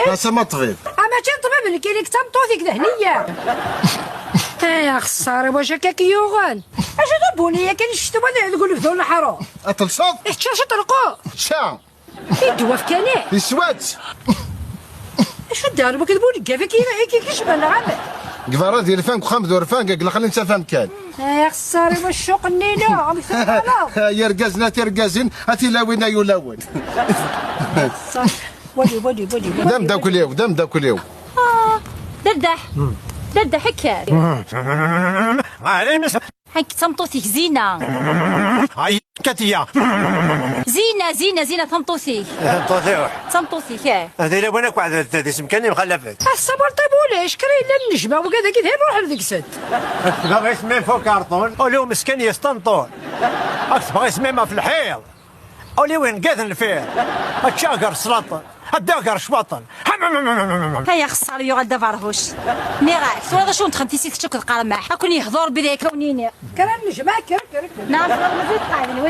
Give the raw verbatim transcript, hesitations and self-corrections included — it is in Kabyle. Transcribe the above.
Tasa ma ṭbib. A mačči n ṭbib nekkini, d tameṭṭut-ik d Hniya. Ay axeṣṣar, wacu akka k-yuɣen? Acu d ubuni yakan ccetwa deg unebdu n leḥṛum? Ad telseḍ? Iččur ciṭ lqu. Čča. I ddwa fkan-ak? Yeswa-tt. Acu d-ar wakk d bu leggaf-agi i k-icban neɣ amek? Deg berra d ilfan, deg uxxam d urfan, deg lexli n tafam kan. Ay axeṣṣar-iw, ccuq-nni-inu, amek tettwaliḍ? Ay irgazen, a tirgazin, a tilawin, ay ulawen. Wali, wali, wali, wali. D ameddakel-iw, d ameddakel-iw. Ah, d addaḥ. D addaḥ, kker. Ḥek d tameṭṭut-ik Zina. Ay, Katiya. Zina, Zina, Zina, tameṭṭut-ik. Tameṭṭut-iw. D tameṭṭut-ik, eh. Ad ilawen akk d, d, d isem kan yemxalafen. Ass-a, ur ṭib ulac, kra yellan nnejma, wigad-agi d iruḥen deg-sent. Ad tebɣa isem-im f ukarṭun, ul-iw meskin yesṭenṭun. Ad tebɣa isem-im ɣef lḥiḍ. Ul-iw ineggaden lfir. Ad ččeɣ gar ṣṣlaṭen, ad ddiɣ gar ccwaṭen. Ay axeṣṣar, yuɣal d aberhuc. Nniɣ-ak, twalaḍ acu n txemtisit tečč akked qarmaḥ. Ad ken-yehḍu Rebbi d ayaka wen-yini. Kra n nejmaɛ, kra, kra, kra. Neɣ tɣelmeḍ i tqaɛdin, wa